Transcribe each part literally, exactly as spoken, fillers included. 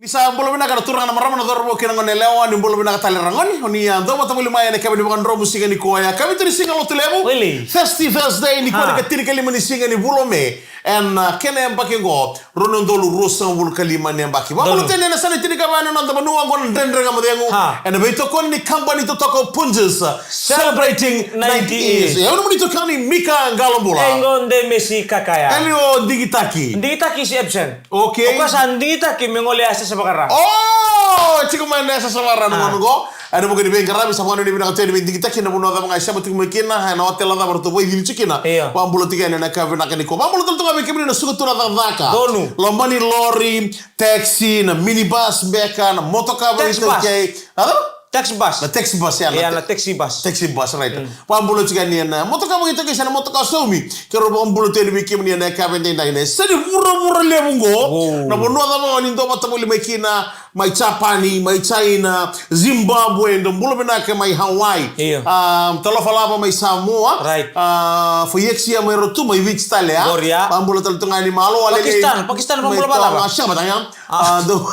Ni sa bula vinaka na turaga, na marama, na cauravou kei na gone yalewa, ni bula vinaka tale ragone. O ni a dau vata voli mai ena keveni vakadromu siga nikua, ya keveni ni siga Lotulevu. Wili. Thirsty Thursday, nikua, ah, ni ka tinikalima ni siga ni vula o Me. Ena, ah, kena yabaki oqo, rua na udolu ruasagavulu ka lima na yabaki. Donu. Vakabula tale na yasana e tinikava ena noda vanua oqo na Dredre Ga Mo Cegu. Ha. Ena veitokoni ni kabani totoka o Punjas. Celebrating ninety years. E au na nomuni itokani Mika Qalobula. E qo Demesi Kakaya. Elio Digitaki. Digitaki is absent. Okay. O koya sa digitaki me gole yasayasa vakara. Oh, tiko mai na yasayasa vakara na, ah, gauna oqo. Ena vuku ni veiqaravi, sa vakanuinui vinaka tu yani vei Digitaki, na vanua cava ga e sema tiko mai kina, ena otela cava ratou vakaicili tiko kina. Io. Vakabula tiko yani ena yakavi vinaka nikua. Vakabula tale tu ga vei kemuni na suka tu na cakacaka. Donu. Loma ni lori, taxi, na minibus beka, na motoka. Taxi bus. Vakaitaukei. A cava? Taxi bus. Na taxi bus, ya, na, ya, ta-, na taxi bus. Taxi bus, right. Mm. Vakabula tiko yani ena motoka vakaitaukei se na motoka saumi. Keirau vakabula tu yani vei kemuni ena yakavi edaidai, na yasana vuravura levu oqo. Wow. Na vanua cava ga o ni dau vata voli mai kina, mai Japani, mai China, Zimbabwe, dou bula vinaka mai Hawaii. Io. Ah, Talofa Lava mai Samoa. Right. Ah, Foiexia mai Rotuma, mai Viti tale, ah. Qori, ah. Vakabula tale tu ga yani malo, a, Pakistan, Pakistan, vakabula mai Tonga, Lava. Siga mataka, ah. Ah, dou.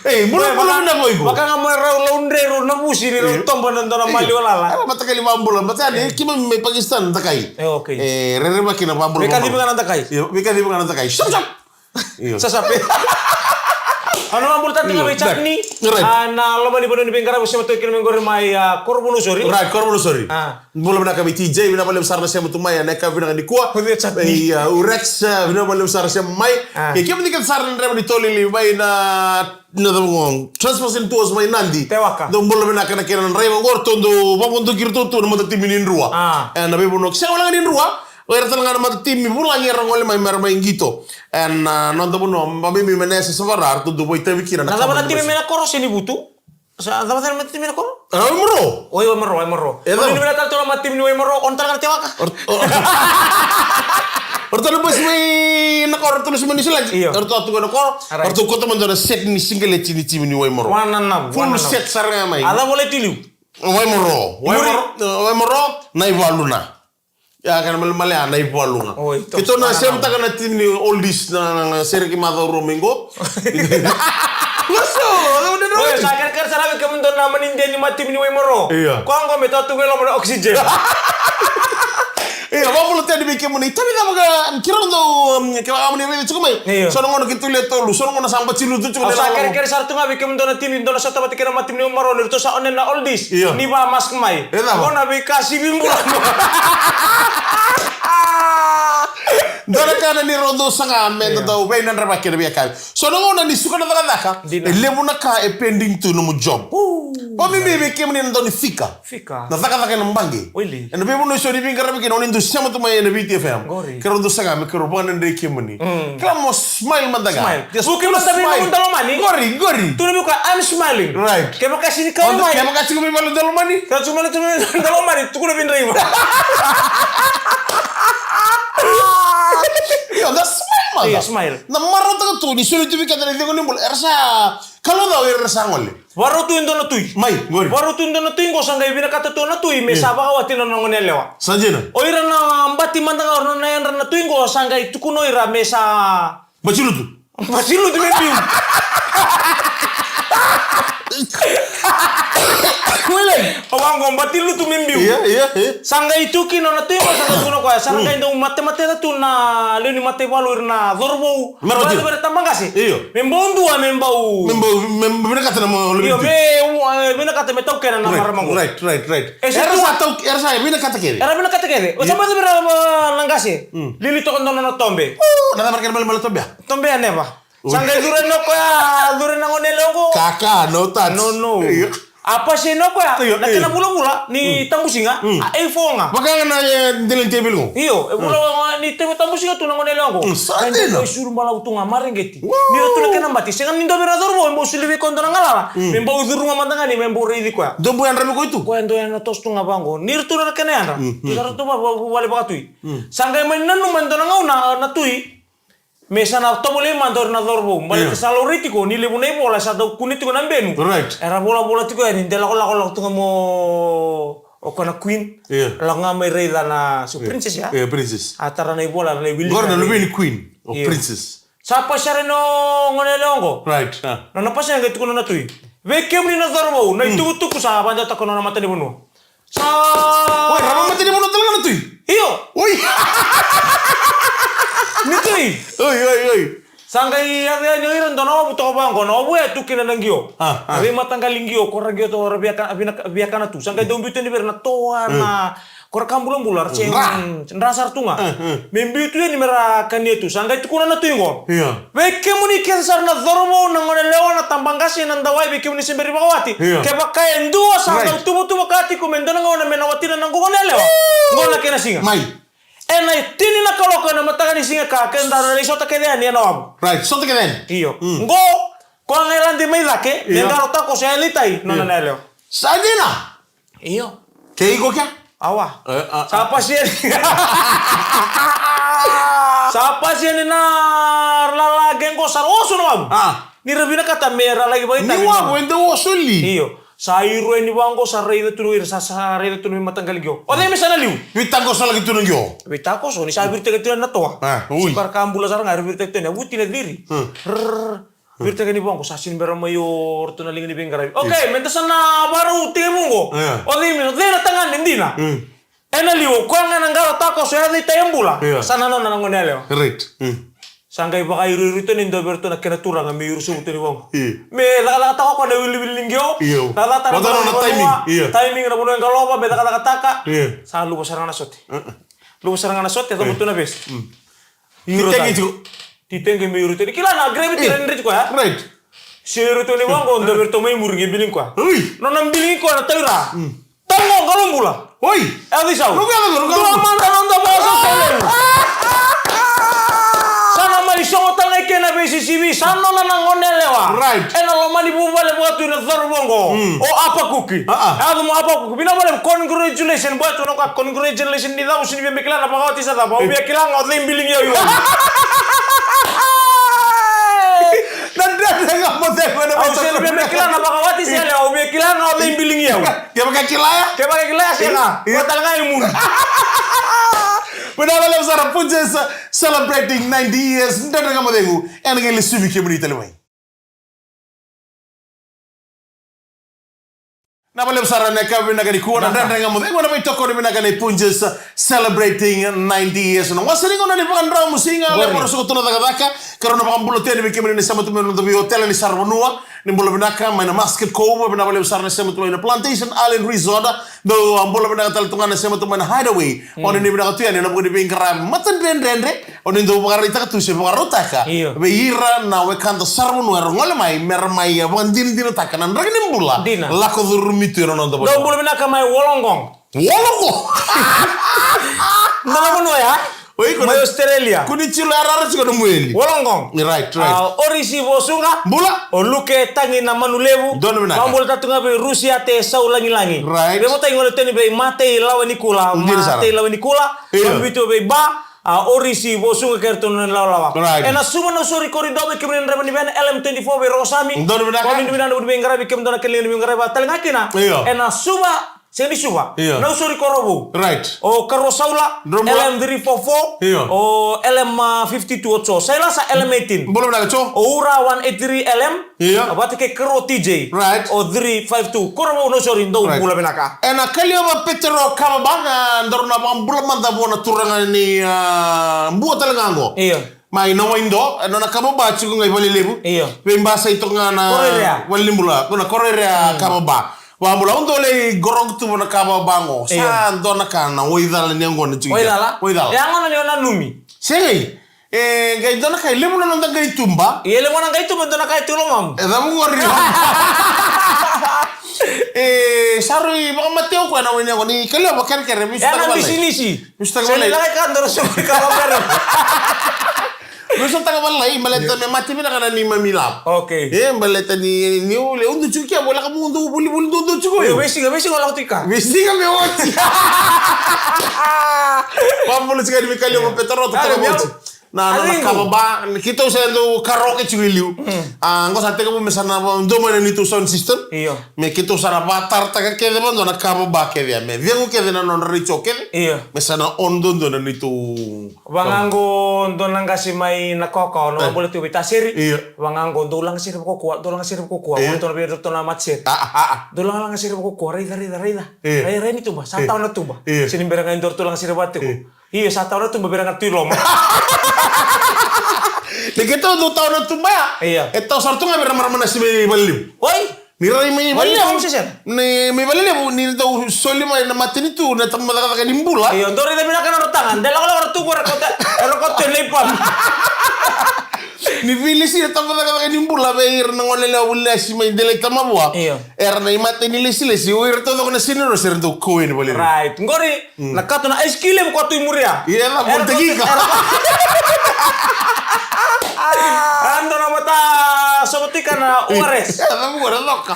Ei, bula, bula vinaka o iko. Vaka ga mai rau Laudre, rau Navusi, ni rau, io, toba na dua na maliwa lala. Era mataqali vakabula, mataqali, keimami mai Pakistan, dakai. E, okay. E, rerevaki na vakabula. Veikacivi ga na dakai. Io, veikacivi ga na dakai. Sap, sap. Io. Sasape. Au na vakabula tale tu ga vei Chutney. Right. Ah, na loma ni vanua ni veiqaravi sema tu kina mai qori mai, ah, Korovonosori. Right, Korovonosori. Ah. Bula vinaka vei T J, vinaka vakalevu sara na sema tu mai ena yakavi vinaka nikua. Ko vei Chutney. Ia, u Rex, ah, vinaka vakalevu sara na sema mai. Ah. Ia, kemuni kece sara na draiva ni tolili mai na, na cava qo, Transfers and Tours mai Nadi. Tewaka. Dou bula vinaka na kena draiva qo, ratou dau vakavodoki iratou tu na matatimi ni Drua. Ah. Ena veivanua ke sega walega ni Drua. O ira tale ga na matatimi vulagi era gole mai mera mai qito. Ena, ah, noda vanua, ba, bibi mai na yasayasa vakara, ratou dau vakaitavi kina na, na cava na timi mai na koro se ni Vutu? Sa, cava na timi mai na koro? A, Waimaro. Oi, Waimaro, Waimaro. E, cava? O ni vinakata tale tu na matatimi ni Waimaro, o na tale ga na Tewaka. Or-, or-, o ratou na basi mai na koro, o ratou na sima ni silaki. Io. O ratou a tu ga na koro, alright, o ratou kauta mada na set ni sigaleti ni timi ni Waimaro. Wananavu, full wananavu set sara ga mai. A cava volai tu liu? Waimaro. Muri. Waimaro, e, Waimaro, Naivaluna. Ia, kena malemale ya, Naivaluga. Oi, keitou na semtaka na timi ni oldies na, na, na Sereki Macaurua mai qo. Lasu, lasu, lasu. Oi, sa kerekere sara vei kemudou na manidia ni matatimi ni Waimaro. Io. Koya qo me tatu vei loma na oxygen. Io, vakabula tale vei kemuni. Tavi cava ga, keirau dau, um, kevaka moni raica tiko mai. Io. So na gauna keitou le tolu, so na gauna sa bati lutu tiko. Au sa kerekere sara tu ga vei kemudou na timi, dou na sota vata kei na matatimi ni Waimaro, ni ratou sa one na oldies. Io. Ni va mask mai. E cava? Qo na veika sivi bula. Dua na ka na ni rau dau saga me, io, da dau veinadra vaka kina vei a kavi. So na gauna ni suka na cakacaka, dina, e levu na ka e pending tu nomu job. Uu. Vakabibi vei kemuni na dau ni fika. Fika. Na cakacaka ena baqe. Oili. Ena veivanua eso ni veiqaravi kina, o ni dau sema tu mai ena Viti F M. Qori. Keirau dau saga me keirau vakadredrei kemuni. Mm. Kila mo smile mada ga. Smile. Just vuki mada vei smile. Nomu daulomani. Qori, qori. Tukuna vei koya, I'm smiling. Right. Kevaka sega ni kauwai mai. Kevaka sega ni kauwai mai daulomani. Kevaka sega ni kauwai mai daulomani, tukuna vei draiva. Io, da smile mada. Io, smile. Na marautaka tu ni soli tu vei keda na icegu ni bula. Era sa, kalougata o ira era sa gole. Vakarau tu e dua na tui. Mai, qori. Vakarau tu e dua na tui qo sa qai vinakata tu na tui me, io, sa vakawati na nona gone yalewa. Sa dina. O ira na bati mada ga o ira na yadra na tui qo sa qai tukuna o ira me sa bati lutu. Bati lutu me biu. Wele. O vaqo bati lutu me biu. Io, io, io. Sa qai tu kina na tui qo sa qai tukuna o koya. Sa, mm, qai dau matemateta tu na lewe ni mataivalu ira na cauravou. Me ra oti. Vata vei ira tabaqase. Io. Me bau dua, me bau. Me bau, me vinakata na ma-, io, me, e, vinakata me taukena na marama qo. Right, right, right. E se era tu sa tau, era sa vinakata kece. Era vinakata kece. O sa, io, vata vei ira na, na qase. Mm. Lili toka dua na nona tobe. O, na cava na kena malemale tobe ya? Tobe ya neva. Ui. Sa qai curu yani o koya, curu na gone yalewa qo. Kaka, no touch. No, no. Io. A pasi yani o koya, io, na kena vulavula ni tabusiga, mm, a A four ga. Vaka ga na, e, dela ni teveli qo. Io, e vula, mm, ni te-, tabusiga tu na gone yalewa qo. Mm, sa dina. Qai dau suru balavu tu ga, mareqeti. Wow. Ni ra tu na kena bati, sega ni dua vei ira na cauravou, e bau soli vei koya dua na galala. Mm. Me bau curu ga mada ga ni, me bau raici koya. Dou bau yadra vei koya tu? Koya dau yadra toso tu ga vaqo. Ni ra tu na kena yadra. Mm, mm. Tu sa ra tu va-, va-, vale vakatui. Mm. Sa qai mai nanuma e dua na gauna na tui. Me sa na tovolei mada o ira na cauravou. Baleta, io, sa laurai tiko ni levu na ivola sa dau kune tiko na benu. Right. Era volavola tiko yani, de lakolako, lako tu ga mo o koya na queen. Io. Lako ga mai raica na, so, io, princess ya. Io, princess. A tara na ivola, na iwili. Qori na luve ni queen. O Io. Princess. Sa pasi sara ni o gone yalewa qo. Right. Ah. Nona pasi ga e tukuna na tui. Vei kemuni na cauravou, na itukutuku sa vakadeitaka na nona matanivanua. Sa Oi, rawa matanivanua tale ga na tui? Io. Oi. Ni tui. Oi, oi, oi. Sa qai yaco yani o ira dua na wavu toka vaqo, na wavu e tu kina na qio. Ah, ah. Na veimataqali qio, ko ra qio toka ra viaka-, vinaka-, viakana tu. Sa qai dau biuta ni vei ira na toa, na Ko ra ka bulabula, ra se dra sara tu ga. Me biu tu yani me ra kania tu. Sa qai tukuna na tui qo. Io. Vei kemuni kece sara na cauravou, na gone yalewa, na tabaqase, na dawai, vei kemuni se bera ni vakawati. Io. Kevaka e dua sa dau tuvatuva ka tiko me dua na gauna me na watina na noqu gone yalewa. Qo na kena siga. Mai. Ena tini na kaloko ena mataka ni siga ka keda na lai sota kece yani ena wavu. Right, sota kece yani. Io. Qo, ko a qai lade mai cake, me qalo takoso e litai, nona na yalewa. Sa dina. Io. Ke iko kea? Awa. E, a, sa pasi yani. Sa pasi yani na lala qe qo sa ra oso na wavu. A. Ni ra vinakata me ra laki vakaitavi. Ni wavu e dau oso li. Io. Sa iro yani vaqo sa raica tu na ira, sa, sa raica tu na veimataqali qio. O cei me sa na liu? Veitakoso laki tu na qio. Veitakoso, ni sa viritaki tu na toa. A, ui. Sa ka bula sara ga, era viritaki tu na vuti na ciri. Rrrr. Viritaki ni vaqo, sa sini bera mai o ratou na liga ni veiqaravi. Okay, me da sa na varau tekivu qo. Io. O cei me, o cei na tagane dina. Ena liu, o koya ga na qalo takoso, e cei tai e bula. Io. Sa na nona na gone yalewa. Right. Sa qai vakairoiro tu ni dua vei ratou na kena turaga me iro sobu tu ni vaqo. Io. Me cakacakataka o koya na wiliwili ni qio. Io. Cakacakataka na vanua, timing. Io. Timing na vanua e qalova, me cakacakataka. Io. Sa luva sara ga na sote. Luva sara ga na sote, e coba tu na vesi. Iro tale. Titegi tiko. Titegi me iro tale. Kila na gravity e rairai tiko ya. Right. Se iro tale vaqo, dua vei iratou mai muri qai biligi koya. Ui. Nona biligi koya na tauira. Tago, qalo bula. Oi. E a veisau. Ruku ya, ruku ya. Dua mada na noda vosa sa levu. Sa na mai sogo tale ga i ke na veisisivi, sa nona na gone yalewa. Right. Ena loma ni vuvale vaka tu na cauravou qo. O Apakuki. A, a. E a tu mo Apakuki. Vinaka vakalevu, congratulations, boy, tu na ka, congratulations, ni cava, au sini via me kila na vakawati sa cava, au via kila ga o cei biligi au i wavu. Na dredre ga mo cegu ena. Au sini via me kila na vakawati sa levu, au via kila ga o cei biligi au. Kevaka kilaya? Kevaka kilaya, sega. Io. Au tale ga i muri. Vinaka vakalevu sara, Punjas celebrating ninety years, dredre ga mo cegu, ena qai lesuvi kemuni tale mai. Na vakalevu sara na ka vinaka nikua, na Dredre Ga Mo Cegu, na veitokoni vinaka nei Punjas celebrating ninety years. Na wasa ni gauna ni vakadrau musiga, le mara suka tu na cakacaka, ka rau na vakabula tu yani vei kemuni ni sema tu mai na noda veiotela ni saravanua, ni bula vinaka mai na Muscat Cove, vinaka vakalevu sara na sema tu mai na Plantation Island Resort, dou a bula vinaka tale tu ga na sema tu mai na Hideaway, o ni vinaka tu yani na vuku ni veiqaravi matadredredre, O ni dau vakaraitaka tu se vakarautaka. Io. Vei ira na wekada saravanua era gole mai, me ra mai, e, vakadinadinataka na draki ni bula. Dina. Lako curumi tu ena noda vanua. Dou bula vinaka mai Wollongong. Wollongong? Dou na vanua ya? Oi, ko mai Australia. Ko ni tilo yarara tiko na mueli. Wollongong. Right, right. A, o Risi Vosuga. Bula. O Luke Tagi na Manulevu. Donu vinaka. Vakabula tale tu ga vei Rusiate Saulagilagi. Right. Vei Votai Gole Toni, vei Matei Lawanikula. Dina sara. Matei Lawanikula. Io. Vabiti vei Ba. A, o Risi Vosuga kei ratou na ilawalawa. Right. Ena Suva Nausori Corridor vei kemuni na draiva ni vena, L M twenty-four vei Rokosami. Donu vinaka. Ko ni vinaka na veiqaravi, kemudou na kena liga ni veiqaravi vata tale ga kina. Io. Ena Suva, sega ni Suva. Io. Nausori Korovou. Right. O Karo Saula, L M three four four. Io. O L M, a, fifty-two o Jo. Sailasa L M eighteen. Bula vinaka Jo. O Ura one eight three L M. Io. Vata kei Karo T J. Right. O three five two. Korovou, Nausori, dou bula vinaka. Ena Kaliova Petero Kava Ba, a, daru na vakabula mada vua na turaga ni, a, Bua tale ga qo. Io. Mai na Waido, e nona kava ba tiko ga i Valelevu. Io. Veibasai toka ga na Koroirea. Valenibula, ko na Koroirea kava ba. Vakabula, au dau lai qoroqo tu vua na kava ba qo. Io. Sa dua na ka na waicala ni yaqona tiko. Waicala? Waicala. E yaqona ni o nanumi. Sega i. E, qai dua na ka e levu na noda qai tuba. E levu na qai tuba, dua na ka e tu lomamu. E cava qori? E, sa rui vakamatei au koya na wai ni yaqona, ni Kaliova kerekere, me sutaka valai. E na bisinisi. Me sutaka valai. Sega ni lako i ka, dou sa sutaka valai. Me sutaka valai, baleta me mate vinaka na neimami lavo. Okay. E, baleta ni, ni ule, au dau tiko ke, au lako meu dau volivoli duadua tiko. Io, veisiga, veisiga lako tiko i ka. Veisiga me oti. Vakabula tiko yani vei Kaliova Petero, totoka oti. Na, na, na kava ba, keitou sa dau karaoke tiko i liu. A, qo sa tekivu me sa na va, dua mai na neitou sound system. Io. Me keitou sa na vatarataka kece vadua na kava ba kece ya. Me cegu kece na nodra retio kece. Io. Me sa na on duadua na neitou. Vagaqo dua na qase mai na kawakawa, na wabula tu vei Tasiri. Io. Vagaqo dou laga sere vakakua, dou laga sere vakakua. Io. Vou tona vei ratou na matasere. A, a, a, a. Dou laga laga sere vakakua, raica, raica, raica. Io. Rai, rai ni tuba, sa tawa na tuba. Io. Sini bera ga e dua ratou laga sere vata tiko. Io. Io, sa tawa na tuba, bera ga tu i loma. Ni keitou dau tawa na tuba ya. Io. E tawa sara tu ga vei ira na marama na si mai valelevu. Oi! Ni rai mai valelevu. Ni mai valelevu, ni dau soli mai na matanitu, na tabacakacaka ni bula. Io, dou raica vinaka na nodra taga. De lakolako ra tu ko ra kote, ra kote na iPhone. Ni veilesi na tabacakacaka ni bula, vei ira na gone lewa vuli lesi mai delai tamavua. Io. Era na imata ni lesilesi, o ira taucoko na senior, era dau kau yani valelevu. Right. Qori, na kato na ice cube levu ko tu i muri ya. Ia, na era bol teki ka. Ando na mata sovatika na O R S. Ia, na bol na loka.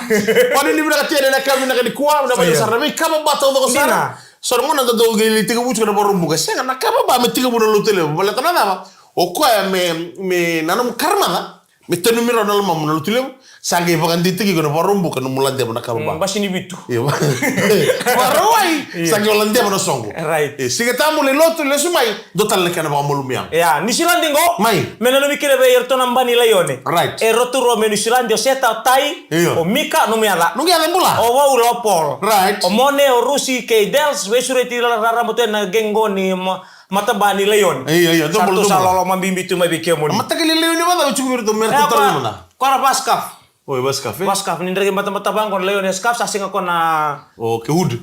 Oni ni vinaka tiko na ka vinaka ni kua, na mai sara, na mai kava bata taucoko sara. Dina. So na gona dodou qai lai tekivu tiko na varobuka. Sega na kava ba me tekivu na lotu levu. Baleta na cava? O koya me, me na nomu karamaca. Me tanumi rawa na lomamu na lotu levu, sa qai vakadeitaki iko na varobuka nomu ladeva na kava ba. Mm, basi ni vitu. Io. Varawai, sa qai ladeva na soqo. Right. E, Siga Tabu lai lotu, lesu mai, dua tale na kena vakamalumu yago. Ia, Niusiladi qo. Mai. Me nanumi kina vei iratou na ba ni laione. Right. E rauta rua mai Niusiladi, o Seta, o Tai, io, o Mika, nomu yaca. Noqu yaca e bula. O Vaula, o Paul. Right. O Mone, o Rusi, kei Dels, veisureti raraba tu ena gang qo ni ma-, Mataba ni laione. Io, io, sa tu sa loloma bibi tu mai vei kemuni. Mataqali laione vata, au tiko vei iratou me ratou tara mada. Ko ra Vaskaf. Oi, Vaskaf, e? Vaskaf, ni draki batabata vaqo na laione Skaf, sa sega ko na. O, ke wood.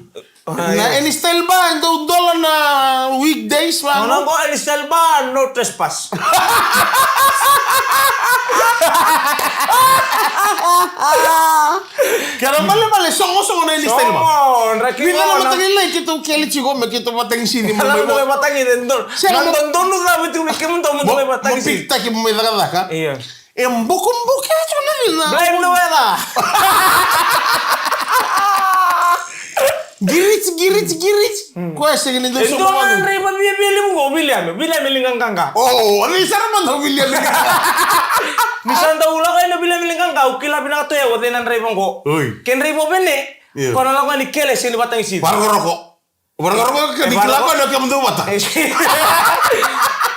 Na Any Style Bar, dou dola na weekdays vaqo. No, no, Any Style Bar, no trespass. Kera malemale, sogosogo na Any Style Bar. Sogo, draki. Vina na mataqali lai keitou kele tiko me keitou vatagisici mo mai vo. Vatagisici, donu. Sega na donu, donu cavu tiko me kemudou mo mai vatagisici. Mo pitaki mo mai cakacaka. Io. E bukubuku tiko na vina. Blame the weather. Giriti, giriti, giriti. Koya sega ni dau soma vaqo. E dua na draiva viavia levu qo, Viliame, Viliame Liqaqaqa. O, o cei sara mada o Viliame Liqaqaqa? Ni sa dau lako yani o Viliame Liqaqaqa, au kila vinaka tu o cei na draiva qo. Oi. Ke draiva o Vene, io, ko na lako yani kele sega ni vatagisici. Varokoroko. Varokoroko, ke ni kila ko na kemudou vata.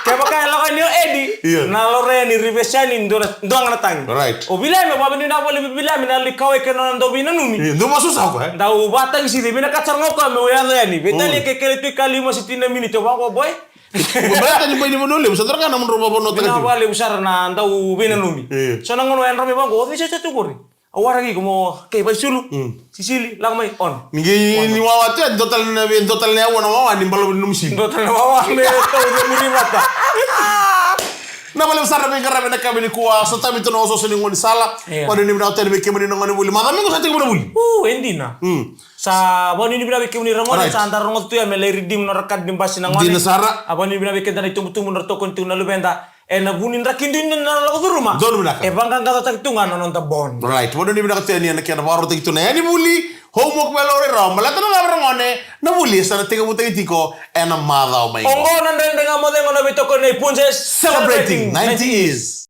Kevaka e lako yani o Edi, io, na lako yani reverse yani dua, dua ga na tagi. Right. O Viliame, vavinavinaka voli vei Viliame na lai kauwai kei na nona dau veinanumi. Io, dau vasusa ko, e? Dau vatagisici, vinakata sara ga o koya me yaco yani. Veitalia ke kele tu i ka lima se tini na miniti, o vaqo boy. Baleta ni bai ni vanua levu, sa dodonu ga na nomudrau vavanuataka tiko. Vinaka vakalevu sara na dau veinanumi. Io. So na gauna e yadra mai vaqo, o cei sa tu qori? Au waraki iko mo kei vaisulu. Mm. Sisili, lako mai, on. Ni qai, ni wawa tu, e dua tale na, e dua tale na aua na wawa ni balavu ni nomu sili. Dua tale na wawa me tau ni muri vata. Vinaka vakalevu sara na veiqaravi ena yakavi nikua, sotavi tu na osooso ni gaunisala. Io. Vakanuinui vinaka tale vei kemuni na gonevuli. Macawa mai qo sa tekivu na vuli. U, e dina. Mm. Sa vakanuinui vinaka vei kemuni na gone, right, sa da rogoca tu ya me lai redeem nodra kadi ni basi na gone. Dina sara. A vakanuinui vinaka vei keda na itubutubu, nodra tokoni tu na luveda. Ena vu ni draki dui na lako curuma. Donu vinaka. E vaqaqacotaki tu ga na noda bond. Right. Vakanuinui vinaka tu yani ena kena vakarautaki tu na yanivuli. Homework me laurai rawa. Baleta na cava, ragone? Na vuli sa na tekivutaki tiko ena macawa mai qo. Oqo na Dredre Ga Mo Cegu, na veitokoni nei Punjas. Celebrating ninety years.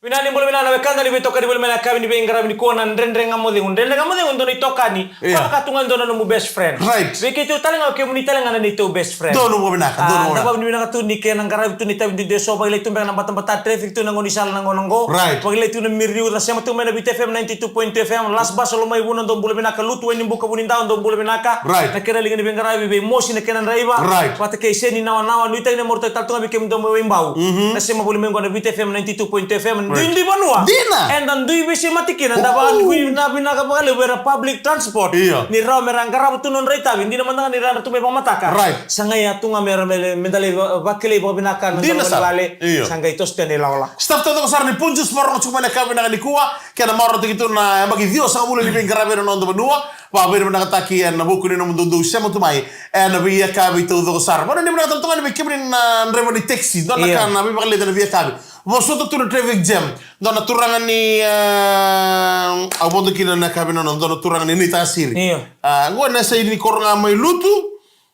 Vinaka ni bula vinaka na wekada ni veitokani voli mai na yakavi ni veiqaravi nikua na Dredre Ga Mo Cegu. Dredre Ga Mo Cegu, dua na itokani. Io. Ko vaka tu ga dua na nomu best friend. Right. Vei keitou tale ga, o kemuni tale ga na neitou best friend. Donu mo vinaka, donu mo vinaka. A, da vakavinavinaka tu ni kena qaravi tu na itavi duidui eso, vakilai tu beka na batabata, traffic tu na gaunisala na gauna qo. Right. Vakilai tu na miri ni uca, sema tu mai na Viti F M ninety-two point two F M, last bus o Lomaivuna, dou bula vinaka, Lutuwainibuka, Vunidau, dou bula vinaka. Right. Na kena liga ni veiqaravi vei Mosi na kena draiva. Right. Vata kei Seni Nawanawa, nuitaki na marautaki tale tu ga vei kemudou mai Waibau. Mhm. Na sema voli mai qo na Viti F M ninety-two point two F M, right, duidui vanua. Dina. Eda dui veisemati kina, da vakavinavinaka vakalevu vei ira public transport. Io. Ni rawa me ra qarava tu na nodra itavi, dina mada ga ni ra yadra tu mai vakamataka. Right. Sa qai ya tu ga me ra me, me da lai va-, vakilai vakavinaka na, dina sara, vale. Io. Sa qai toso tu na ilakolako. Staff taucoko sara ni Punjas, vakarogo tiko mai na yakavi vinaka nikua, kena marautaki tu na yabaki ciwasagavulu ni veiqaravi ena noda vanua. Vakavinavinakataki ena vuku ni nomudou dau sema tu mai ena veiyakavi taucoko sara. Vakanuinui vinaka tale tu ga yani vei kemuni na draiva ni taxi, dua na, io, ka na veivakaliaci ena veiyakavi. Vosota tu na traffic jam. Dua na turaga ni, e, au vodo kina na yakavi nona, dua na turaga ni Naitasiri. Io. A, qo na yasa ni koro ga mai Lutu.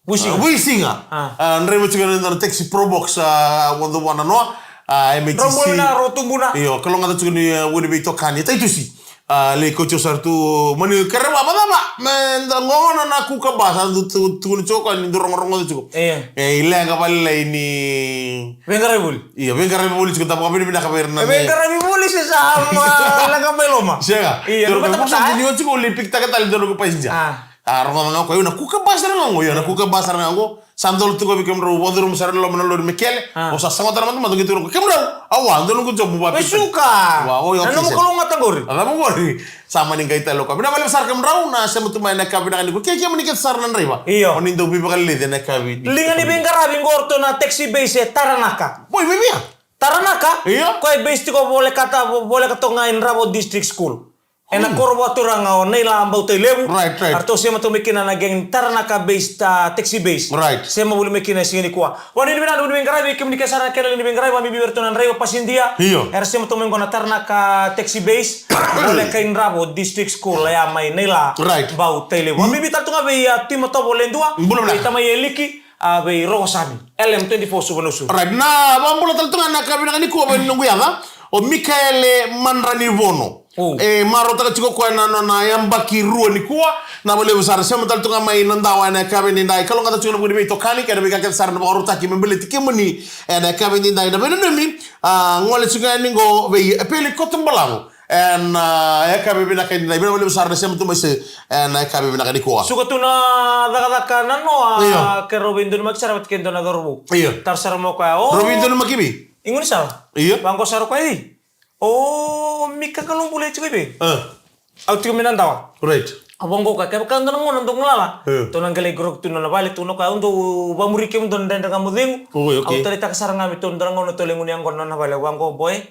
Vuisiga. Ah, Vuisiga. Ah. Ah, draiva tiko na dua na taxi Probox, ah, vodo vua na noa. Ah, M A T C. Drau bula na ro tubuna. Io, kalougata tiko ni, ah, vuni veitokani. Taitusi. Ah, lai kauti au sara tu, mani kere vavacava. Me da gogona na kuka ba, sa tu, tu, tu, ni tiko ni dau rogorogo tiko. Io. E, i leqa valelai ni veiqaravi vuli. Io, veiqaravi vuli tiko, da vakavinavinaka vei ira na, e, veiqaravi vuli se sa ma leqa mai loma. Sega. Io, dua na ka vakasavi ni oti ko lai pikitaka tale dua na noqu passenger. Ah. Ah, rogoca ga o koya, io, na kuka ba sara ga qo, io, na kuka ba sara ga qo. Sa dolo tiko vei kemudrau, vakacuruma sara na loma na lori me kele. Ah. O sa sagota na matamata, qai tukuna o koya, kemudrau. Awa, dua noqu job vapita. Vesuka. Wa, o, io, na nomu kalougata qori. Na nomu qori. Sa mani qai tale o koya. Vinaka vakalevu sara kemudrau na sema tu mai ena yakavi vinaka nikua. Ke kemuni kece sara na draiva. Io. O ni dau veivakaleleci ena yakavi. Liga ni veiqaravi qo ratou na Taxi Base e Taranaka. Oi, vei via? Taranaka? Io. Koya e base tiko volekata, vo-, voleka toka ga i Dravo District School. Ena koro vakaturaga o Naila Bautailevu. Right, right. Eratou sema toka mai kina na gang ni Taranaka based, ah, taxi base. Right. Sema voli mai kina e siga nikua. Vakanuinui vinaka na vuni veiqaravi, kemuni kece sara na kena liga ni veiqaravi, vakabibi vei iratou na draiva, pasidia. Io. Era sema toka mai qo na Taranaka taxi base. Voleka i Dravo District School, ya mai Naila. Right. Bautailevu. Vakabibi tale tu ga vei, ah, Tui Matovo Ledua. Bula vinaka. Vei tamai Eliki, ah, vei Rokosami. L M twenty-four Suva Nusu. Right. Na vakabula tale tu ga na yakavi vinaka nikua vei noqu yaca, o Mikaele Madranivono. O. E marautaka tiko o koya na nona yabaki rua nikua. Na vakalevu sara, sema tale tu ga mai na dawa ena yakavi nidai. Kalougata tiko na vuni veitokani kei na veika kece sara na vakarautaki me baleti kemuni ena yakavi nidai. Na veinanumi, ah, gole tiko yani qo vei Epeli Kotobalavu ena, ah, yakavi vinaka nidai. Vinaka vakalevu sara na sema tu mai se ena yakavi vinaka nikua. Suka tu na cakacaka na noa. Io. Keirau veidonumaki sara vata kei dua na cauravou. Io. Taro sara mai o koya, o. Rau veidonumaki vei? I gaunisala. Io. Vaqo sara o koya, i. O Mika, Kalou bula, e tiko i vei? Ah. Au tiko mai na dawa. Right. Au vaqo ka, kevaka dua na gauna dou galala. Eh. Tou na qai lai qoroki tu na nona vale, tukuna o koya, au dau vakamuri kemudou na Dredre Ga Mo Cegu. Oi, okay. Au taleitaka sara ga me tou dua na gauna tou lai gunu yaqona na nona vale, au vaqo, boy.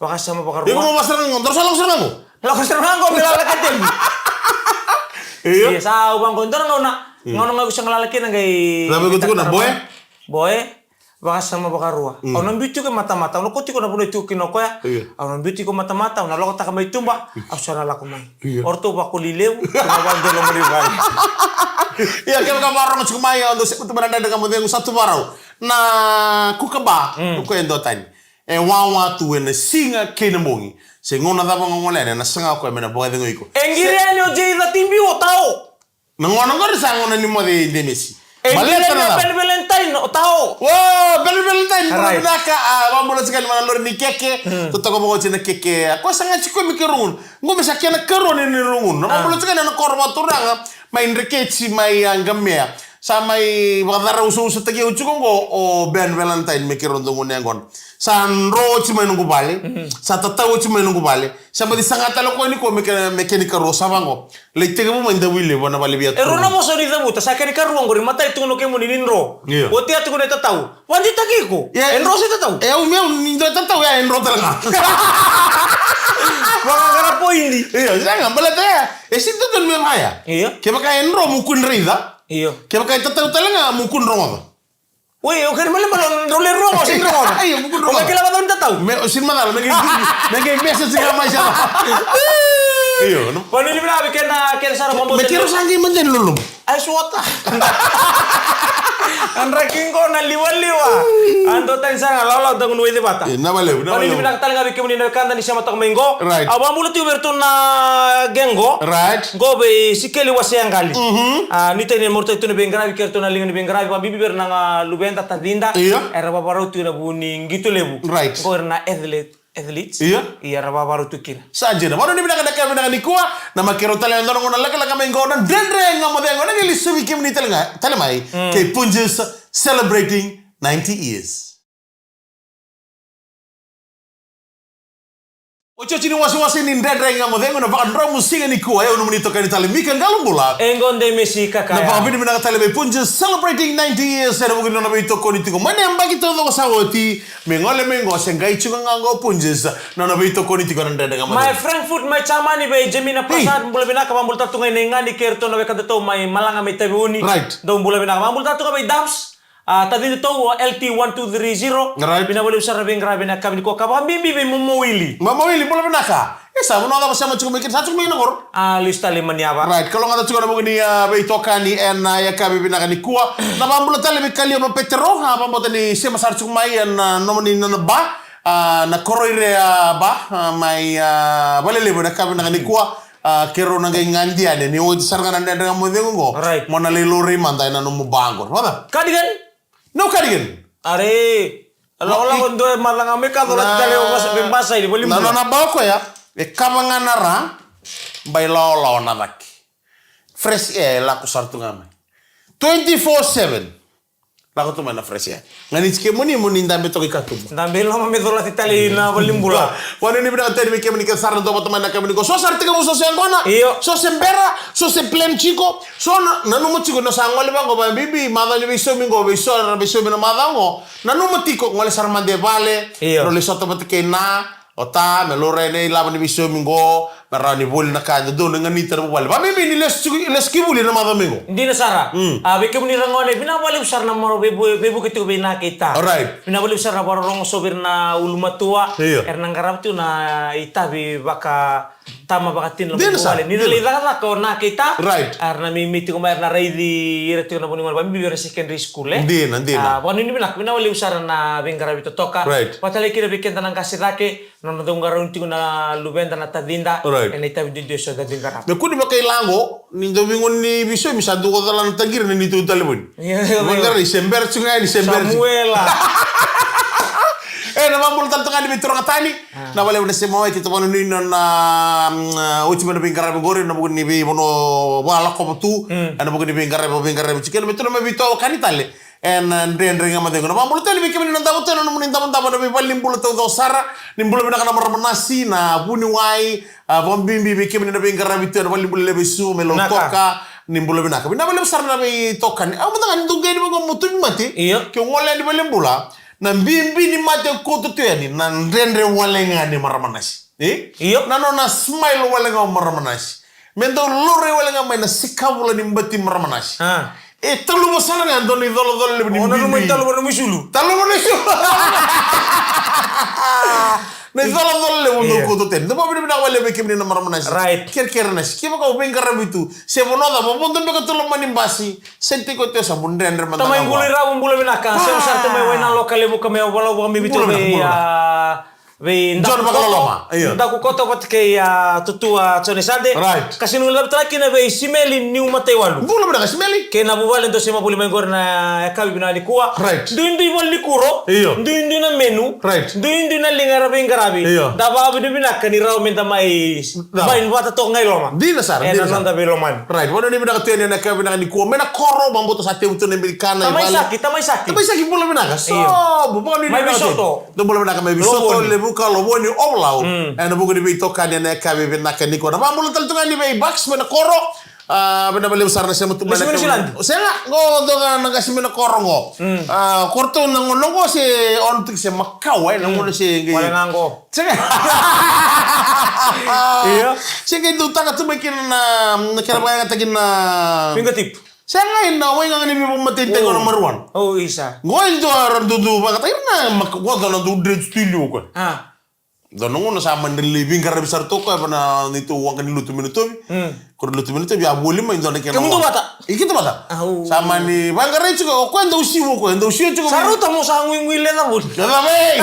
Vakasama vakarua. Iko mo vakasara ga qo, dou sa lako sara ga qo. Lako sara ga qo, me lala ka temi. Io. Io, sa au vaqo, dua na gauna. Mm. Gauna ga iko sa galala kina qai. Cava iko tukuna, boy? Boy. Vakasama vakarua. Mm. Au na biu tiko e matamata. Au na kauti iko na vanua e tiko kina o koya. Io. Au na biu tiko e matamata. Au na lokotaka mai tuba. Au sa na lako mai. Io. O ratou vakoli levu. Au na vakadua loma ni vale. Ia, kevaka vakarorogo tiko mai, o dou sema tu mai na Dredre Ga Mo Cegu, sa tu vakarau. Na kuka ba. Mm. O koya e duatani. E wawa tu ena siga kei na bogi. Se gauna cava ga o gole yani, ena saga o koya me na vakacegui iko. E qiri yani o Jay Catibi, o Tao. Na gauna qori sa gauna ni moce i Demesi. E qiri yani o Ben Valentine, o Tao. O Ben Valentine, bula vinaka, a, vakabula tiko yani mai na lori ni keke. Hmm. Totoka vakaoti na keke. A, koya sa ga tiko mai Kerugunu. Qo me sa kena karua ni Kerugunu. Na vakabula tiko yani na koro vakaturaga mai Dreketi, mai, a, Qamea. Sa mai vakacarau usausataki au tiko qo o Ben Valentine me keirau dau gunu yaqona. Sa dro oti mai noqu vale. Mhm. Sa tatau oti mai noqu vale. Sa baci saga tale o koya nikua me kena, me kena ikarua, sa vaqo. Lai tekivu mai Davuilevu na vale via tu. E rua na vosa ni cavuta, sa kena ikarua qori, matai tukuna o kemuni ni dro. Io. Oti ya tukuna e tatau. Vakadeitaki iko. Ia, e dro se tatau? E au, meu, ni dro e tatau, ya e dro tale ga. Vakaqara poidi. Io, sega, baleta ya. E sega ni dodonu me vaya. Io. Kevaka e dro mo kua ni raica. Io. Kevaka e tatau tale ga mo kua ni rogoca. Oi, o kere male male, drau le rogo, sega ni rogo. Io, mo kua ni rogoca. O kila vata ni tatau. Me, o sega ni macala, me qai, me qai message ga mai sara. Io, no. Vakanuinui vinaka vei keda, keda sara. Me keirau sa qai mada ni loloma. Ai, suata. A draki qo na liwaliwa. A dua tani sara ga, lawalawa, da gunu waici vata. E, na valevu, na valevu. Vakanuinui vinaka tale ga vei kemuni na wekada ni sema toka mai qo. Right. A, vakabula tiko vei iratou na gang qo. Right. Qo vei Sikeli Waseaqali. Mhm. A, ni tani e marautaki tu na veiqaravi kei iratou na liga ni veiqaravi, vakabibi vei ira na luveda, tacida. Io. Era vakarau tu na vu ni qito levu. Right. Qo ira na athlete. Athletes. Io. Ia, ra vakarau tu kina. Sa dina. Vakanuinui vinaka na yakavi vinaka nikua. Na makerau tale na dua na gauna lakalaka mai qo na Dredre Ga Mo Cegu. Na qai lesu vei kemuni tale ga, tale mai. Mm. Kei Punjas celebrating ninety years. Otioti ni wasewase ni Dredre Ga Mo Cegu na vakadromu siga nikua. Au nomuni itokani tale Mika Qalobula. E qo Demesi Kakaya. Na vakavinavinaka tale vei Punjas celebrating ninety years ena vuku ni nona veitokoni tiko mai na yabaki taucoko sa oti. Me gole mai qo se qai tiko ga qo Punjas, na nona veitokoni tiko na Dredre Ga Mo Cegu. Mai Frankfurt, mai Jamani, vei Jemina Prasad, bula vinaka, vakabula tale tu ga i Naigani kei iratou na wekadatou mai Malaga, mai Taveuni. Right. Dou bula vinaka, vakabula tale tu ga vei Dams. A, tacidatou o L T one two three zero. Right. Vinaka vakalevu sara na veiqaravi ena yakavi nikua, ka vakabibi vei Momo Wili. Momo Wili, bula vinaka. E sa, vanua cava sema tiko mai kina, sa tiko mai na koro. A, lesu tale i Maniava. Right, kalougata tiko na vuku ni, a, veitokani ena, a, yakavi vinaka nikua. Na vabula tale vei Kalioma Petero, a, vabota ni sema sara tiko mai ena, a, nomuni nona ba, a, na koro ire, a, ba, a, mai, a, Valelevu ena yakavi vinaka nikua. A, keirau na qai gadi yani, ni oti sara ga na dredre ga mo cegu qo. Right. Mo na lai laurai mada ena nomu ba qo. Vata? Cardigan? No cardigan. Are, lako, lako dua e macaga mai ka cola tale o vasa, vei vasa ili, voli na, bula. Na, na ba o koya, e kava ga na ra, bai lawalawa na cake. Fresh air, e lako sara tu ga mai. Twenty-four seven. Lako tu mai na fresh air. Ganiti kemuni, mo ni dabe toka i katuba. Dabe i loma me colati tale na valenibula. Vakanuinui vinaka tu yani vei kemuni kece sara na dua vata mai na yakavi nikua. So sara tekivu, so se yaqona. Io. So se bera, so se plan tiko. So na, nanuma tiko ni o sa gole vaqo, vakabibi macawa ni veisaumi qo, vei so era veisaumi na macawa qo. Nanuma tiko, gole sara mada e vale. Io. Drau lai sota vata kei na, o ta, me laurai na ilavo ni veisaumi qo, me rawa ni voli na ka e dodonu, ganita na vuvale. Vakabibi ni lesu tiko, lesu ki vuli na macawa mai qo. Dina sara. Mm. A, vei kemuni ragone, vinaka vakalevu sara na marau veivu-, veivuke tiko vei na kei ta. Alright. Vinaka vakalevu sara na vakarorogo, so vei ira na ulumatua. Io. Era na qarava tiko na itavi vaka tama vakatina. Dina sara. Ni na lai cakacaka o na kei ta. Right. Era na meimei tiko mai, era na raici ira tiko na vuniwani, vakabibi ira secondary school, e? Dina, dina. A, vakanuinui vinaka, vinaka vakalevu sara na veiqaravi totoka. Right. Vaka tale kina vei keda na qase cake, na nona dau qarauni tiko na luveda na tacida. Right. Ena itavi duidui eso da veiqaravi. Me kua ni vakaila qo, ni dau veigauna ni veisaumi sa dau cala na taqiri na neitou talevoni. Io, io, io. Vaqarai, se bera tiko ga yani, se bera tiko. Samuela. E, na vakabula tale toka yani vei turaga tani. Ah. Na vakalevu na sema wai, keitou vakanuinui na, na, mm, oti mai na veiqaravi qori, na vuku ni veivanua vakalakova tu, mm, ena vuku ni veiqaravi, veiqaravi tiko, kena me tu na mai veitokani tale. Ena, ah, dredre ga mada qo. Na vakabula tale vei kemuni na davo tu, na nomuni davodavo, na veivalenibula taucoko sara, ni bula vinaka na marama nasi, na vuniwai, a, vakabibi vei kemuni na veiqaravi tu ena valenibula levu e Suva mai Lautoka, ni bula vinaka. Vinaka vakalevu sara na veitokani. Au mada ga ni dou qai ni vaqo mo tauvimate. Io. Ke o gole yani valenibula, na bibi ni mate e kauta tu yani, na dredre wale ga ni marama nasi. E? Io. Na nona smile wale ga o marama nasi. Me dau laurai wale ga mai na sikavula ni bati marama nasi. Ah. E taluva sara ga e dua na icolacola levu ni bibi. O, na nona icolacola levu ni isulu. Taluva na isulu. Na icolacola levu, io, dau kauta tu yani. Dau vakavinavinaka wale vei kemuni na marama nasi. Right. Kerekere nasi. Kevaka o veiqaravi tu. Se vanua cava, vodo beka tu loma ni basi. Sega ni tiko tu, sa mo dredre mada ga. Tamai Quliravu, bula vinaka. Ah. Sema sara tu mai Wainaloka, Levuka, mai Ovalau, vakabibi tu vei, bula vinaka, bula vinaka, ah, vei John Daku Koto. Vakaloloma. Io. Daku Koto vata kei, ah, Tutua Jone Sade. Right. Ka sega ni guilecavi tale kina vei Simeli Niu Mataiwalu. Bula vinaka Simeli. Kei na vuvale dou sema voli mai qori na yakavi vinaka nikua. Right. Duidui voli ni kuro. Io. Duidui na menu. Right. Duidui na liga era veiqaravi. Io. Da vakavinavinaka ni rawa meda mai, da, mai vata toka ga i loma. Dina sara, ena, dina sara, noda veilomani. Right, vakanuinui vinaka tu yani ena yakavi vinaka nikua. Mai na koro, vakabauta sa tevu tu na bilikana i vale. Tamaisaki, tamaisaki. Tamaisaki, bula vinaka. Io. So, bu-, vakanuinui vinaka tu yani. Mai Visoto. Dou bula vinaka mai Visoto, Lovoni. Levuka, Lovoni, Ovalau. Mm. Ena vuku ni veitokani ena yakavi vinaka nikua. Na vakabula tale tu ga yani vei Bucks mai na koro. A, vinaka vakalevu sara na sema tu mai na, Niu Siladi. Sega, qo dua ga na qase mai na koro qo. Mm. A, koro tu na gauna qo se ono tiko se makawa, e, na gauna se qai. Wale ga qo. Sega. Io. Se qai dau taka tu mai kina na, na kena vakayagataki na fingertip. Sega, ena waigaga ni veivakamatei qo na marijuana. O, isa. Qo e dua era dudu vakayagataki na maka, qo dua na dau dredre tu i liu qo. A. Dua na gauna sa mani lai veiqaravi sara tu o koya vua na neitou waqa ni lotu mai Natovi. Mm. Koro ni lotu mai Natovi, a voli mai dua na kena, kemudou waqa. I keitou vata. Au. Sa mani vaqarai tiko, o koya dau siwa, o koya dau siwa tiko. Sa rauta mo sa guigui leca voli. Leca vei.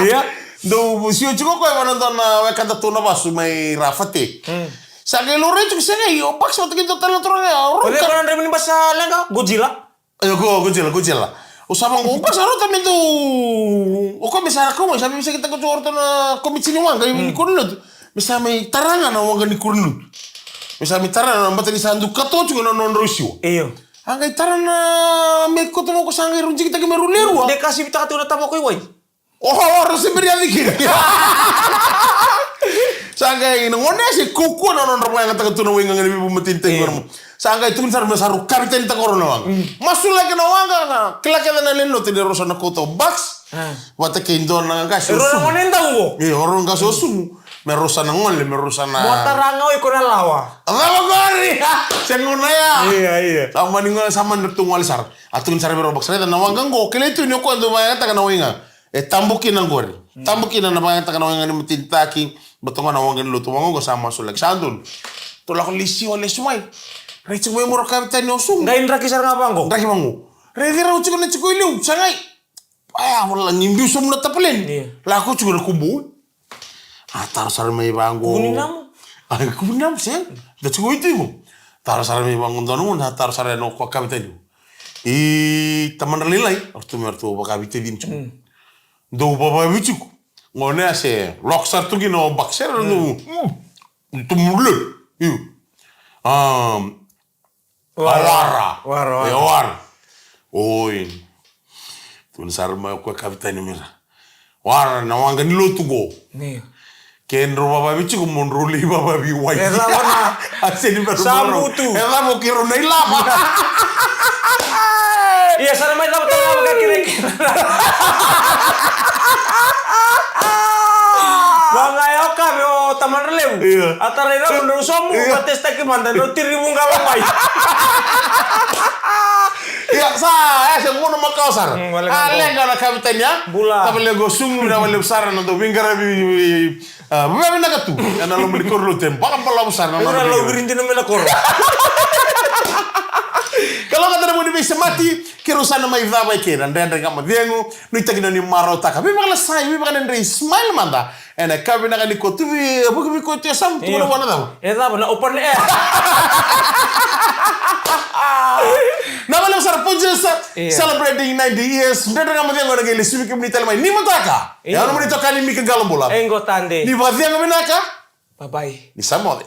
Ia. Dau siwa tiko o koya vua na dua na wekadatou na vasu mai Rafate. Mm. Sa qai laurai tiko, sega, o Bucks vata kei dua tale na turaga ya, o Roka. O cei koya na draiva ni basi sa leqa? Godzilla. E, ko, Godzilla, Godzilla. O sa vaqo, o koya sa rauta me dau, o koya me sa kau mai, sa veiveseitaka tu o ratou na komiti ni waqa, mm, ni koro ni lotu. Me sa mai tara ga na waqa ni koro ni lotu. Me sa mai tara ga na bata ni sa dau katoa tiko na nodrau siwa. Io. A qai tara na me koto vaqo sa qai rau jikitaki me rau lewe rua. De ka sivitaka tiko na tavako i wai. O, o, rau se bera ni yaco kina. Sa qai na gone se kaukauwa na nodra vakayagataka tu na waigaga ni veivakamatei ni tagi. Io. Sa qai tukuni sara me sa rau kavetanitaka o rau na waqa. Mm. Masulaki na waqa, kila kece na lewe ni lotu ni rau sa na kauta o Bucks. A. Vata kei dua na qase o Sumu. Rau na gone dau qo. Io, rau na qase o Sumu. Me rau sa na gole, me rau sa na. Mo tara ga o iko na lawa. A cava qori? Se gauna ya. Ia, ia. Sa mani gole, sa mani ratou gole sara. A tukuni sara vei rau o Bucks. Raica na waqa qo, kilai tu ni o koya dau vakayagataka na waigaga. E tabu kina qori. Tabu kina na vakayagataka na waqa ni matanitaki, baleta gona na waqa ni lotu, waqa oqo sa masulaki sa donu. Tou lako lesi o lesu mai. Rai tiko mai moro kavetani o sugu. Qai draki sara ga vaqo. Draki vaqo. Rai rau tiko na tiko i liu, sa qai. Aya, wala ni biu sobu na tapaleni. Io. Lako tiko na kubu. A taro sara mai vaqo. Kubu ni namu. A kubu ni namu, se. Da tiko i tiko. Taro sara mai vaqo, donu, na taro sara no ko kavetani. I tamana lailai, o ratou me ratou vakaveitacini tiko. Mm. Dou vavavi tiko. Gone a se loko sara tu kina o bakisera dou. Mm. Tumule. Io. Um, wara. Wara, wara. E wara. Oi. Tukuna sara mai o koya kavetani mera. Wara na waqa ni lotu qo. Io. Ke drau vavavi tiko mo drau lai vavavi wai. E cava na. A seni bera sa mutu. E cava o keirau na ilava. Ia sara mai cava tau lava ka kireke. Vaqa e o kave o tamana levu. Ia. A tarai rau drau sobu, ia, ka testaki mada, drau tiri vuqa lo mai. Ia, sa, e se gunu makawa sara. Mm, wale a ga leqa na kavetani, a? Bula. Tavalequ o sugu, na valevu sara na dau veiqaravi, a, vakavinaka tu. Ena loma ni koro lotu e balabalavu sara na nona veiqaravi. Lau viri dina mai na koro. Kalougata na vuni veisemati, keirau sa na mai cava e kei na Dredre Ga Mo Cegu, nuitaki na ni marautaka veivakalasai, veivakadredrei, smile mada. Ena ka vinaka ni ko tu vei, vuki vei ko tu e samu tu na vana cava. E cava na open air. Na vale sara Ponjesa, ia, celebrating ninety years. Dredre Ga Mo Cegu ena qai lesu vei kemuni tale mai. Ni mataka. Ia. E anu mani toka ni Mika Qalobula. Engo tade. Ni vakacegu vinaka. Bye bye. Ni sa moce.